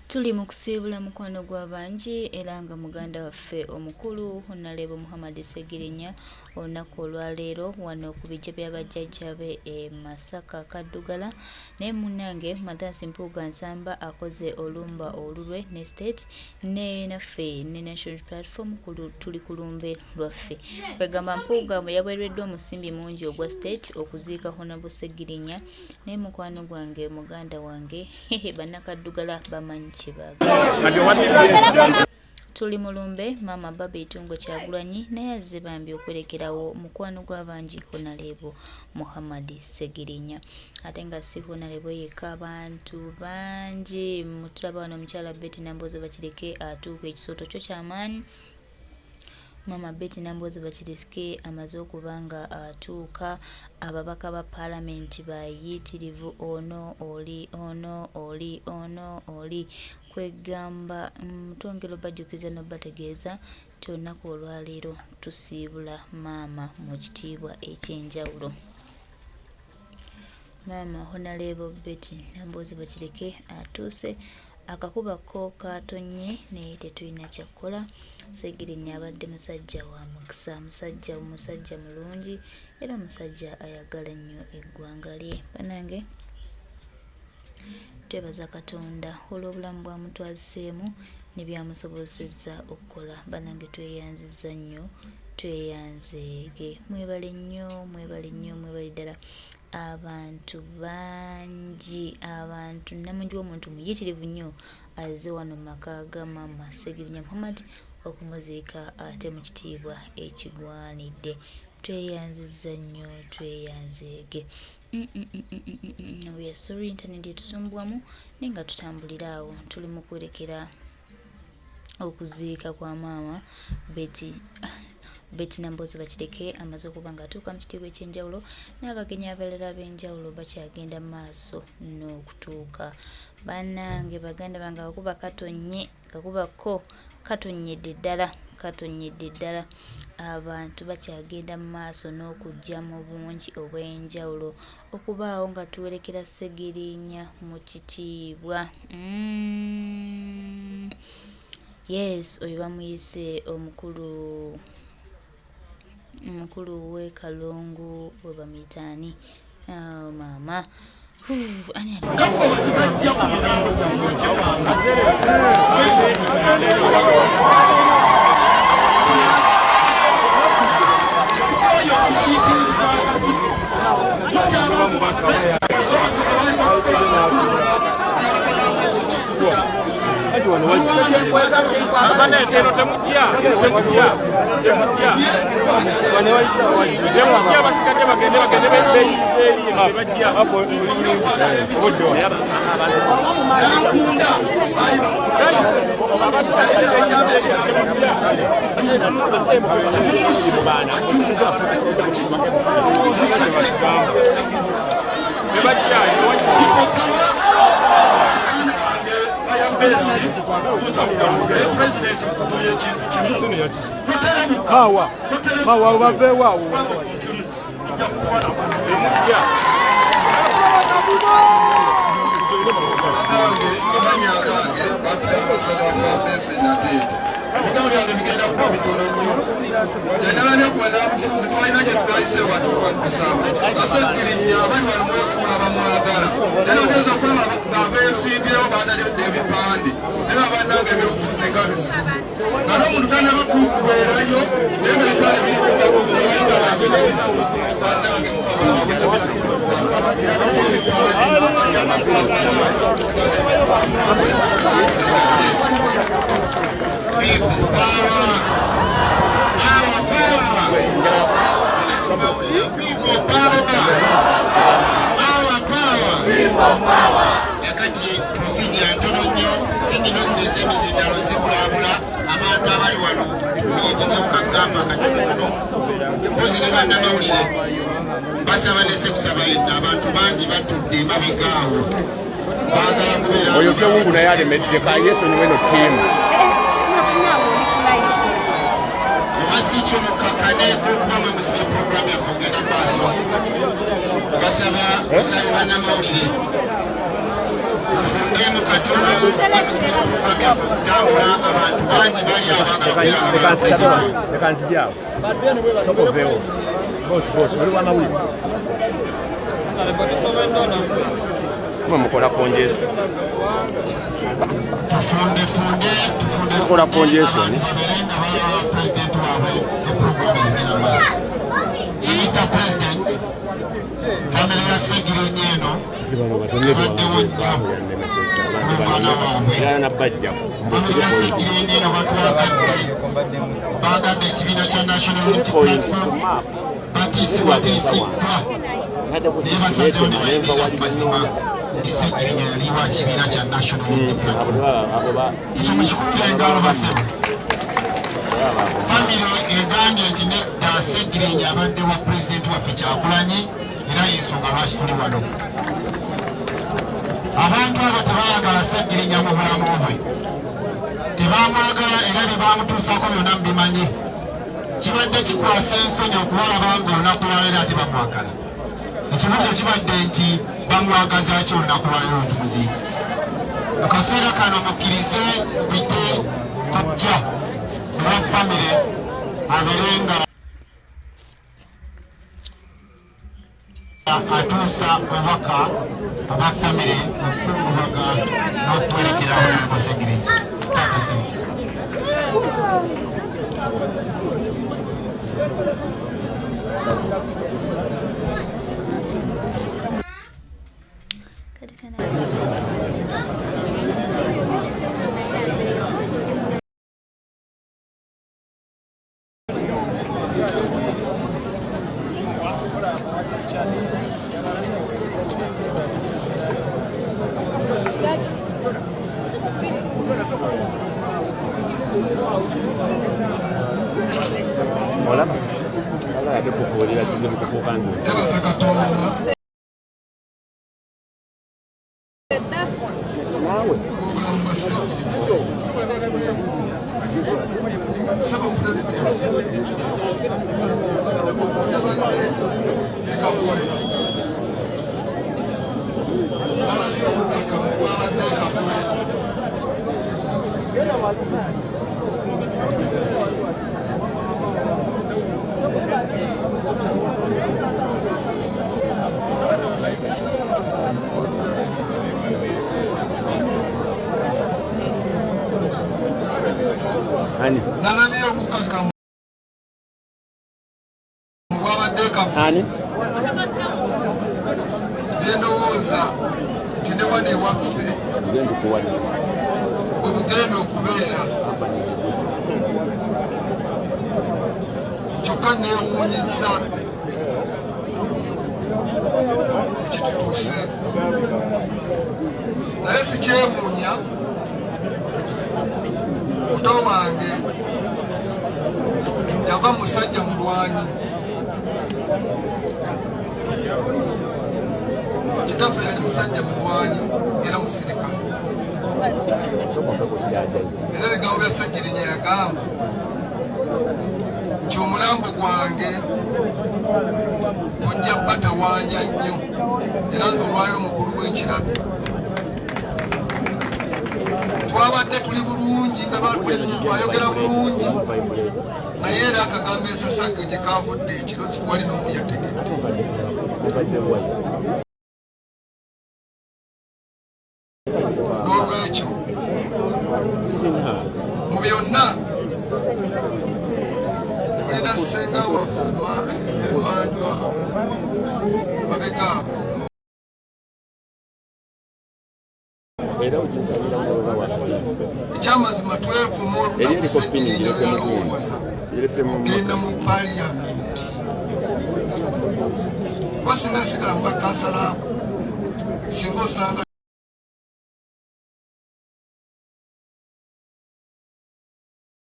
Tuli mu kusiibula mukwano gwa bangi era nga muganda waffe omukulu Honalebo Muhammad Ssegirinya olunaku olwaleero wano ku biggya bya bajjajja be e Masaka Kaddugala. Naye munnange Mathias Mpuuga Nsamba akoze olumba olulwe ne state ne naffe ne National Platform tuli ku lumbe lwaffe. Kwegamba Mpuuga bwe yaweereddwa omusimbi mungi ogwa state okuziika Honalebo Ssegirinya naye mukwano gwange muganda wange hehe bannakaddugala bamanyi kye baagala. Tuli mulumbe maama Barbie Itungo Kyagulanyi naye azze bambi okwerekerawo mukwano gw'abangi Honalebo Muhammad Ssegirinya ate nga si Honalebo yekka abantu bangi mutulaba wano omukyala Betty Nambooze Bakireke atuuka ekisooto kyo kyamaanyi. Maama Betty Nambooze Bakireke amaze okuba nga atuuka, ababaka ba palamenti bayiitirivu ono oli ono oli ono oli kwegamba twongera obajjukiza n'obategeeza nti olunaku olwaleero tusiibula maama mu kitiibwa eky'enjawulo. Maama Honaleebo Betty Nambooze Bakireke atuuse Akakuba ko kaatonnye naye tetulina kya kukola. Ssegirinya abadde musajja wa mukisa, musajja musajja mulungi era musajja ayagala ennyo eggwanga lye. Bannange twebaza Katonda olw'obulamu bw'amutwaziseemu ne by'amusobozesezza okukola. Bannange tweyanzizza nnyo tweyanzeege. Mwebale nnyo, mwebale nnyo, mwebale ddala. Abantu bangi abantu nnamungi w'omuntu muyitirivu nnyo azze wano mu maka ga maama Ssegirinya Muhammad okumuziika ate mu kitiibwa ekigwanidde. Tweyanzizza nnyo tweyanzeege. Mm, mm, mm, we are sorry internet etusumbuwamu naye nga tutambulira awo tuli mu kwolekera okuziika kwa maama Betty Betty Nambooze Bakireke amaze okuba ng'atuuka mu kitiibwa eky'enjawulo n'abagenyi abalala ab'enjawulo bakyagenda mu maaso n'okutuuka. Bannange baganda bange akakuba katonnye kakuba ko katonnyedde ddala katonnyedde ddala abantu bakyagenda mu maaso n'okujja mu bungi obw'enjawulo okubaawo nga tuwerekera Ssegirinya mu kitiibwa. Mm. Yes, oyo bamuyise omukulu omukulu w'e Kalungu bwe bamuyita ani? Oh, maama. Ani ali? Mawa, mawa baveewo awo. Amanya agange bakuyabasaga nateeta ebigambo byange bigenda kuba bitono nnyo kyenalabye kubannabufuzi twalina gye twayise wano kusaba nga Ssegirinya abali wano mwefuula bamwagala era ogeza okulaba nga beesimbyewo batalidde ebipande naye abannange ebyobufuzi nga bizibu nga n'omuntu tanaba kuggwerayo naye nga ebipande biri bannange People power! Our power! People power! Our power! People power! Kakati procedure ntono nnyo sigino zino ez'emizindalo zibulabula abantu abali wano muyetegewo kagamba katonotono mpozi ne bannamawulire basaba ne sekusaba yenna abantu bangi batudde emabega awo baagala kubeera Oyo Sewungu naye alemedde kayesonyiwe no ttiimu. Oba si kyo mukakkaneeko okuba mwe musibye puroguramu yaffe okugenda mu maaso. Basaba basabe bannamawulire mufundemu katono. Byaffe okutambula, abantu bangi bali abagala. Leka nzijaawo, sokoveewo. Bosi, bosi, oli wamawulire, mwe mukola konjeso. Tufundefunde, tufunde. Tukola congestion. Abantu babeere nga balaba pulezidenti waabwe eprogram ezigenda maaso. So Mr President, family ya Segirinya eno Bano batonye era nabajjako. Family ya Segirinya eno batwagadde, bagadde ekibiina kya National Unity Platform. Batiisibwatiisiddwa, naye basazeewo ne bayimirira ku mazima nti Segirinya yali wa kibiina kya National Unity Platform. Ekyo mukikubira engalo, basebo. Famire egambye nti nedda, Segirinya abadde wa pulezidenti waffe Kyagulanyi, era yensonga lwaki tuli wano. Abantu abo tebayagala Segirinya mu bulamu bwe, tebamwagala, era bye bamutuusako byonna mubimanyi. Kibadde kikwasa ensonyi okubalaba nga olunaku lwaleero ate bamwagala. Ekibuuzo kibadde nti bamwagaza ki olunaku lwaleero olutukuzi? Mu kaseera kano mukkirize mpite kojja owa famire abeere nga atuusa obubaka obwa famire okukungubaga n'okuwerekera Honorable. Taata Simo. Katika Olaba ate kufuulira kizibu kufuuka nze. Nebaza Katonda. Naawe. Obulamu bwa Ssebo Pulezidenti, nabadde ekafule, nalabye obukakamu bwabadde ekafule. Ani? Nalabye obukakamu bwabadde ekafule. Ani? Nendowooza nti ne wano ewaffe Nze ndikuwani. bwe bugenda okubeera. Kyokka neewuunyizza ekitutuuse, naye sikyewuunya. Muto wange yava musajja mulwanyi. Kitaffe yali musajja mulwanyi era musirikale, era ebigambo bya Segirinya yagamba nti omulambo gwange gujja batawaanya nnyo, era nze olwaliro mukulu w'ekirabe. Twabadde tuli bulungi nga buli muntu ayogera bulungi, naye era akagambo ensasagge gye kavudde ekiro siwali n'omu yategedde. N'olwekyo mu byonna tulina ssenga waffe emanju mabega abo. Era oginsabira muloba waffe. Ekyamazima twevuma Eri olunaku eriko pini. Segirinya Girese mu gundi. lwalowooza Girese mu genda mu paliyamenti, kuba singa sigala mu bakansala abo, singa osanga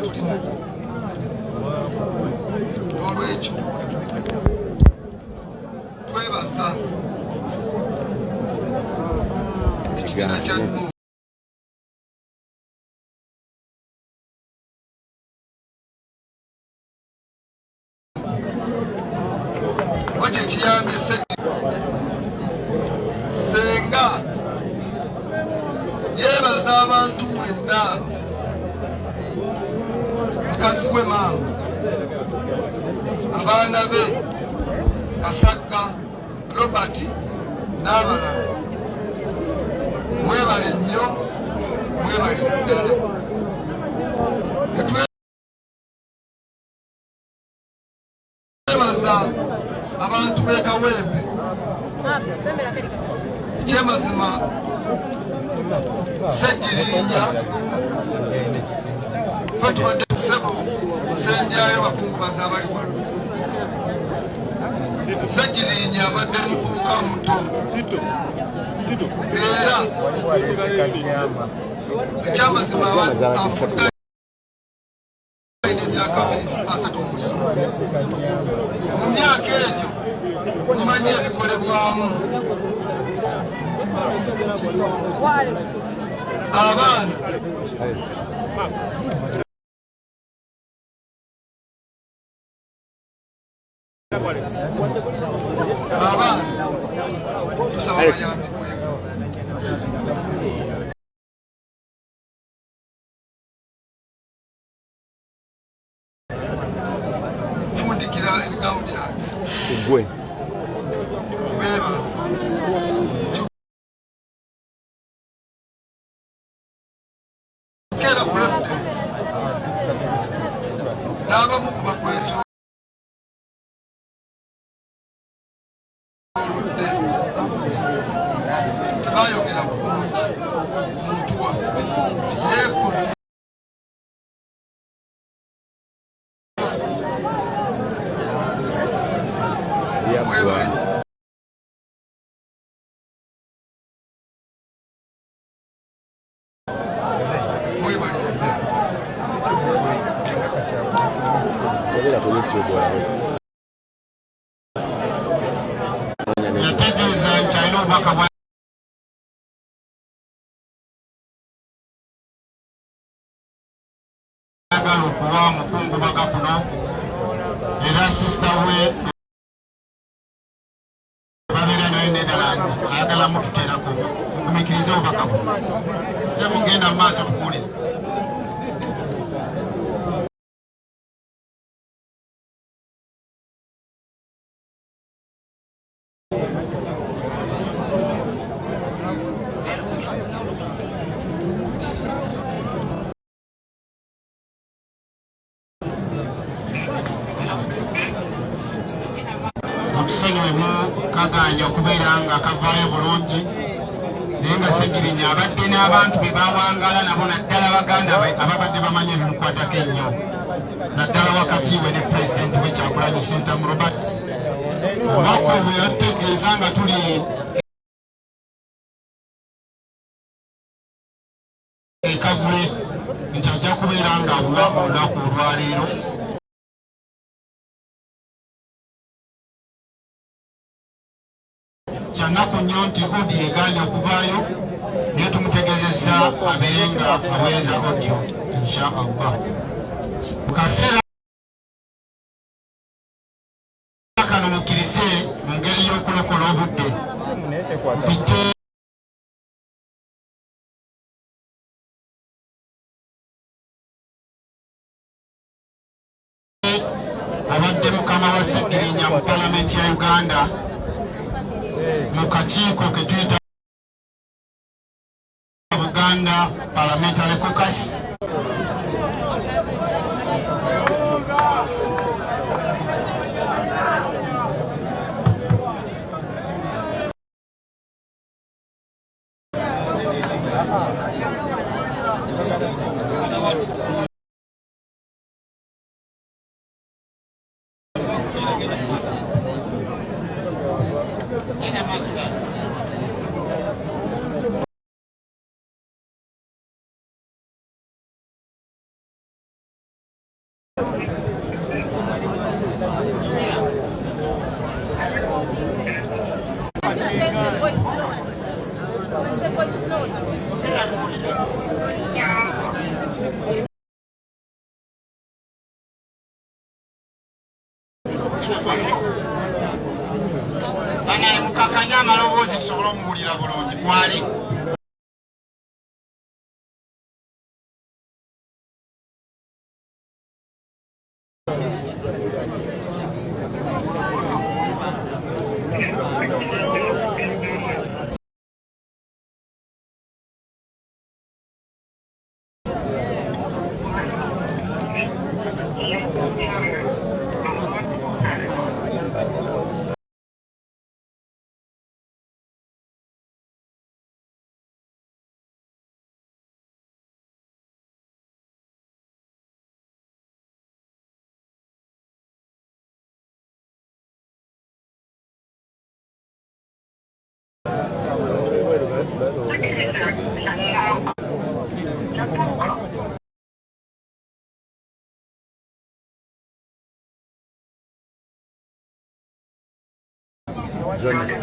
tuli naye. N'olwekyo twebaza ekibiina kya NUP. Oba kyekiyambye senga yeebaza. Twebaza abantu mwenna, mukazi we maama, abaana be Kasagga, Robert n'abalala, mwebale nnyo, mwebale ddala. Twebaza abantu b'e Kawempe. Ekyemazima Ssegirinya fe tubadde ssebo nsembyayo bakungubazi abali wano. Ssegirinya abadde muvubuka muto era ekyamazima afudde emyaka 37. Mu myaka egyo mumanyi ebikolebwamu abaana. Abaana tusaba bayambibweko. Fundikira ebigambo byange Gwe bebaza kyokka era pulezidenti n'abamu ku bakwetoolodde tebayogera bulungi muntu waffe tiyeekoze. Yaggwa. Mwebale. Yogera ku YouTube olabe. Yategeeza nti alina obubaka bwayagala okuwa mukungubaga kuno, era sister we babeera naye Netherland ayagala mututeerako mugumikirize obubaka bwe. Sebo, genda mu maaso tukuwulire. Mutusonyiwemu kaganya okubeera nga kavaayo bulungi, naye nga Segirinya abadde n'abantu be bawangala nabo, naddala baganda be ababadde bamanyi ebimukwatako ennyo, naddala wakati we ne pulezidenti we Kyagulanyi Ssentamu Robert. Obubaka obwo yatutegeeza nga tuli ekavule nti ajja kubeera nga abuwa olunaku olwaleero. Kyanaku nnyo nti audio egaanye okuvaayo, naye tumutegezezza abeere nga aweereza audio insha Allah. Mu kaseera kano mukkirize mu ngeri y'okulokola obudde mpite abadde mukama wa Ssegirinya mu palamenti ya Uganda mu kakiiko ke tuyita Buganda Parliamentary Caucus. Banaye, mukakanye amaloboozi tusobole omuwulira bulungi kwali. Zonna.